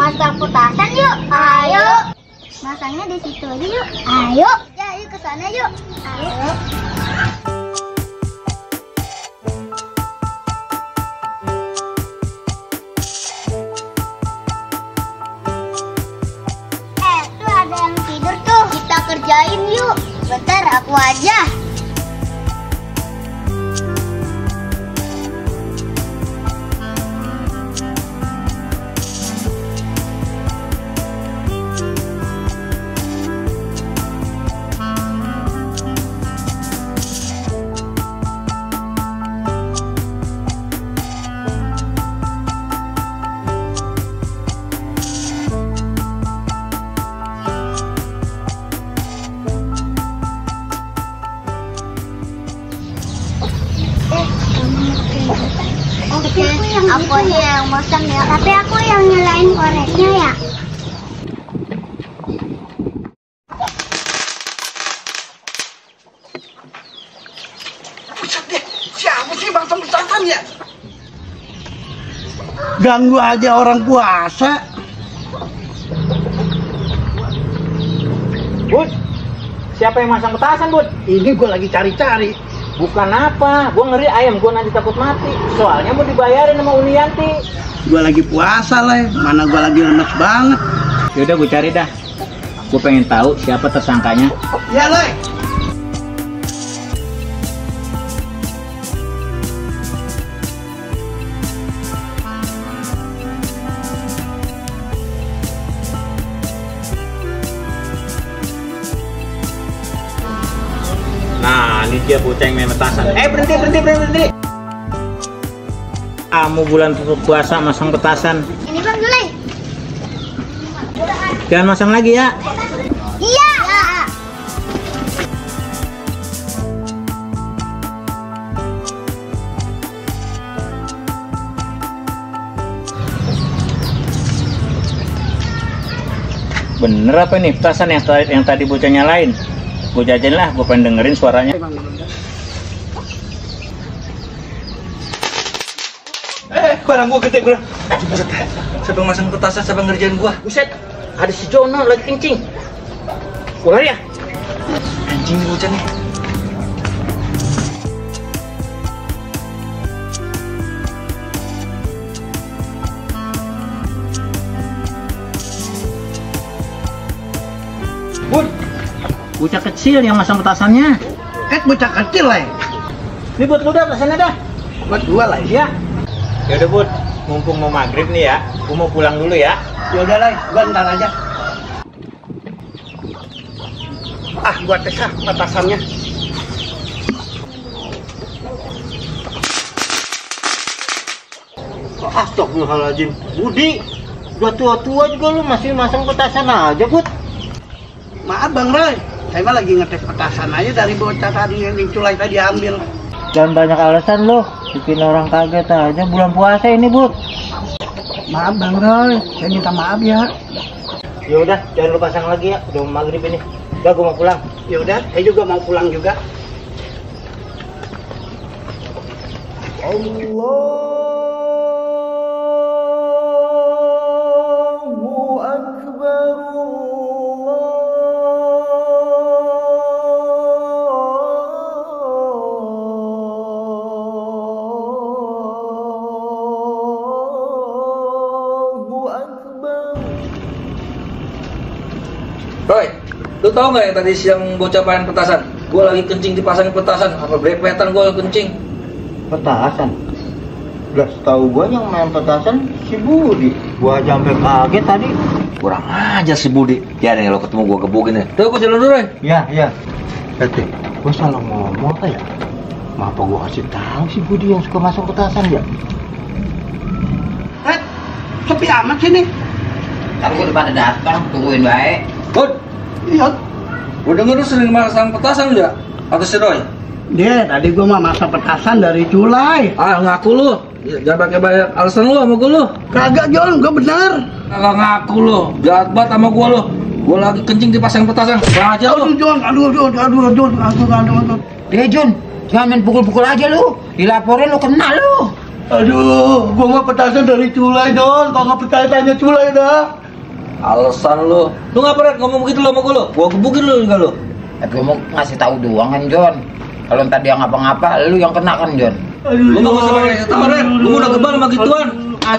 masak petasan yuk. Ayo. Masangnya di situ aja yuk. Ayo. Ya, yuk ke sana yuk. Ayo. Tuh ada yang tidur tuh. Kita kerjain yuk. Bentar, aku aja. Aku yang masang ya, tapi aku yang nyalain koreknya ya. Buset deh, siapa sih bangsa pesantren ya? Ganggu aja orang puasa. Bud, siapa yang masang petasan, Bud? Ini gue lagi cari-cari. Bukan apa, gue ngeri ayam gue nanti takut mati. Soalnya mau dibayarin sama Unianti. Gue lagi puasa lah, mana gue lagi lemes banget. Yaudah gue cari dah. Gue pengen tahu siapa tersangkanya. Ya loh. Nah, ini dia bocah yang main petasan. Berhenti. Kamu bulan puasa masang petasan. Ini Bang Zulai. Jangan masang lagi ya. Iya. Bener apa nih petasan yang tadi bocah nyalain? Gue jajan lah, gue pengen dengerin suaranya. Barang gua gede bro. Siapa yang masang petasan, siapa yang ngerjain gua? Buset, ada si Jono lagi kencing. Gue lari ya? Anjing nih bocah nih. Bud, bocah kecil yang masang petasannya. Bocah kecil lah. Ini buat lu dah petasannya dah. Buat gua lah Ya. Yaudah Bud, mumpung mau maghrib nih ya, gue mau pulang dulu ya. Ya udah lah, gua ntar aja. Gua tes petasannya. Astagfirullahaladzim, Budi, udah tua-tua juga lu masih masang petasan aja, Bud. Maaf Bang Roy, saya mah lagi ngetes petasan aja dari bocah tadi yang diculai tadi ambil. Jangan banyak alasan lu, bikin orang kaget aja bulan puasa ini, Bud. Maaf Bang Roy, saya minta maaf ya. Ya udah, jangan lu pasang lagi ya, udah mau maghrib ini. Udah, gue mau pulang. Ya udah, saya juga mau pulang juga. Allahu Akbar. Roy, lu tau gak yang tadi siang bocah main petasan? Gue lagi kencing dipasangin petasan, apa brepetan gue kencing. Petasan? Udah tahu gua yang main petasan si Budi. Gua aja sampai kaget tadi. Kurang aja si Budi. Ya nih, lo ketemu gue gebukin ya. Tuh, gue jalan dulu, Roy. Ya. Gua salah ngomong apa ya? Apa gua kasih tahu si Budi yang suka masuk petasan ya? Sepi amat sini. Ntar gue udah pada datang, tungguin baik. Bud, Iya. gue denger lu sering masang petasan nggak? Atau si Roy? Dia tadi gua mah masak petasan dari culai. Ngaku lu. Jangan pakai banyak alasan lu sama gue lu. Kagak Jon, gua bener. Kagak ngaku lu. Jahat banget sama gue lu. Gue lagi kencing dipasang petasan. Kurang aja lu. Aduh Jon. Jun, jangan main pukul-pukul aja lu. Dilaporin lu kena lu. Aduh, gua mah petasan dari Culai, Don. Kalau nggak percaya tanya Culai dah. Alasan lu ngapa Red ngomong begitu lo sama gua gebukin lu juga lu. Gue mau ngasih tahu doang kan John. Kalau tadi yang ngapa-ngapa, lu yang kena kan John. Lu nggak usah pakai kasih tahu Red, lu udah gebal sama gituan.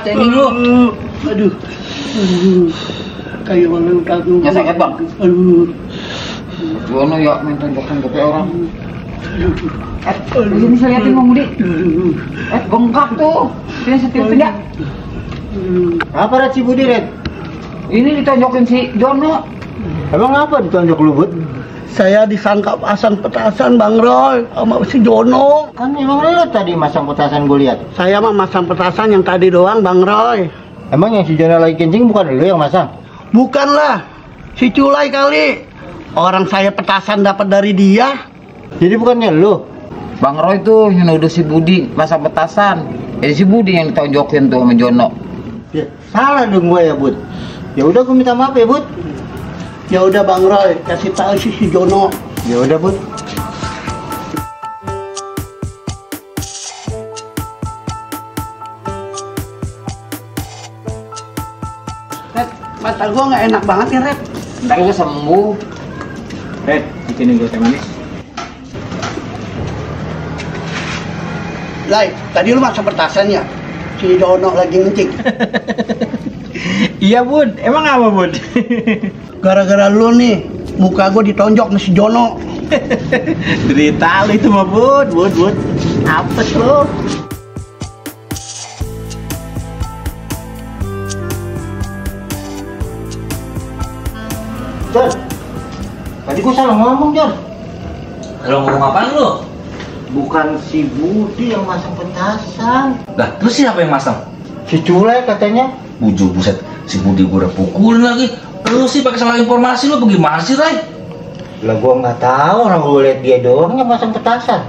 Cengeng lu. Aduh. Kayak mana takut. Ya sakit bang. Aduh. Jono ya minta jokan ke orang. Ini bisa liatin Bang Budi. Bengkak tuh. Dia setir tidak. Apa Red si Budi Red? Ini ditonjokin si Jono. Emang apa ditonjok lu Bud? Saya disangka pasang petasan Bang Roy sama si Jono. Kan emang lu tadi masang petasan gue lihat. Saya mah masang petasan yang tadi doang Bang Roy. Emang yang si Jono lagi kencing bukan lu yang masang? Bukanlah, si Culai kali. Orang saya petasan dapat dari dia. Jadi bukannya lu? Bang Roy tuh yang nuduh si Budi masang petasan. Jadi si Budi yang ditonjokin tuh sama Jono. Ya, salah dong gue ya Bud. Ya udah gue minta maaf ya Bud. Ya udah Bang Roy, kasih tahu si Jono. Ya udah Bud. Red, mata gua nggak enak banget ya Red. Ntar gue sembuh. Red, bikinin gue teh manis. Lai, tadi lu masang petasan ya? Si Jono lagi ngencing. Iya Bud, emang apa Bud? Gara-gara lu nih, muka gua ditonjok sama si Jono. Derita lu itu mah Bud. Apes lu. John, tadi gua salah ngomong John. Lu ngomong apaan lu? Bukan si Budi yang masang petasan. Lah terus siapa yang masang? Si Culai katanya. Bujuk buset, si Budi gua udah pukulin lagi. Lu sih pakai salah informasi lu bagaimana sih Ray? Lah gua nggak tahu, orang gua lihat dia doang yang masang petasan.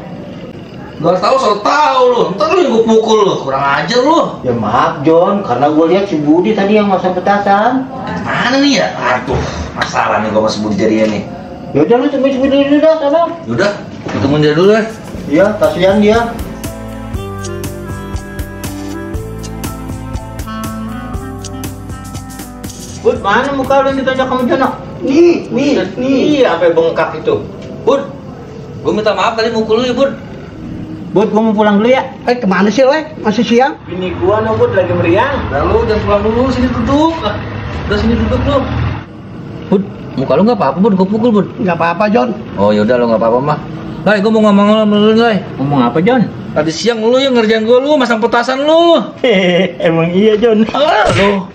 Gak tahu soal tahu lu, ntar lu yang gua pukul lu, kurang ajar lu. Ya maaf John, karena gua lihat si Budi tadi yang masang petasan. Mana nih ya? Aduh, masalah nih gua masih Budi jadian nih. Ya udah lu coba dulu dah sana. Yaudah, ketemu dia dulu ya. Iya, kasihan dia. Bud, mana muka lu yang ditonjok sama Jono? Nih. Apa bengkak itu? Bud, gua minta maaf tadi mukul lu ya Bud. Bud, gua mau pulang dulu ya. Kemana sih, Le? Masih siang? Bini gua Bud lagi meriang. Lalu jangan pulang dulu, sini duduk. Udah sini duduk lu. Bud, muka lu nggak apa-apa Bud, gua pukul Bud. Nggak apa-apa, John. Oh yaudah lu nggak apa-apa mah. Lai, gua mau ngomong sama lu Lai. Ngomong apa, John? Tadi siang lu yang ngerjain gua, lu masang petasan lu. Emang iya, John. Lu.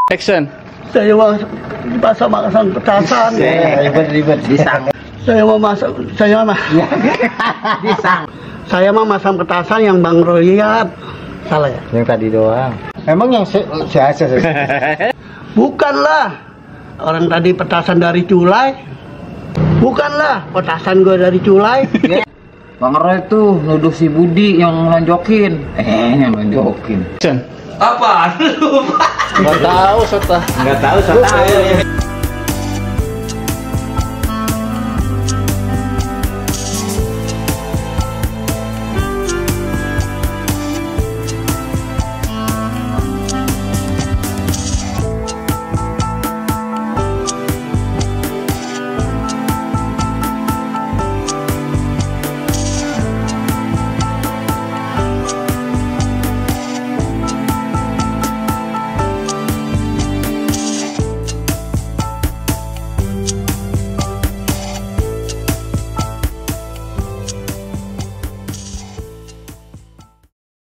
Action. Saya mau masang petasan. Ribet. Disang. Saya mau masang petasan yang Bang Roy lihat. Salah ya? Yang tadi doang. Emang yang Bukanlah. Orang tadi petasan dari Culai. Bukanlah, petasan gue dari Culai. Bang Roy tuh nuduh si Budi yang ngelonjokin. Yang ngelonjokin. Action. Apaan lu? Nggak tahu, Sota. nggak tahu.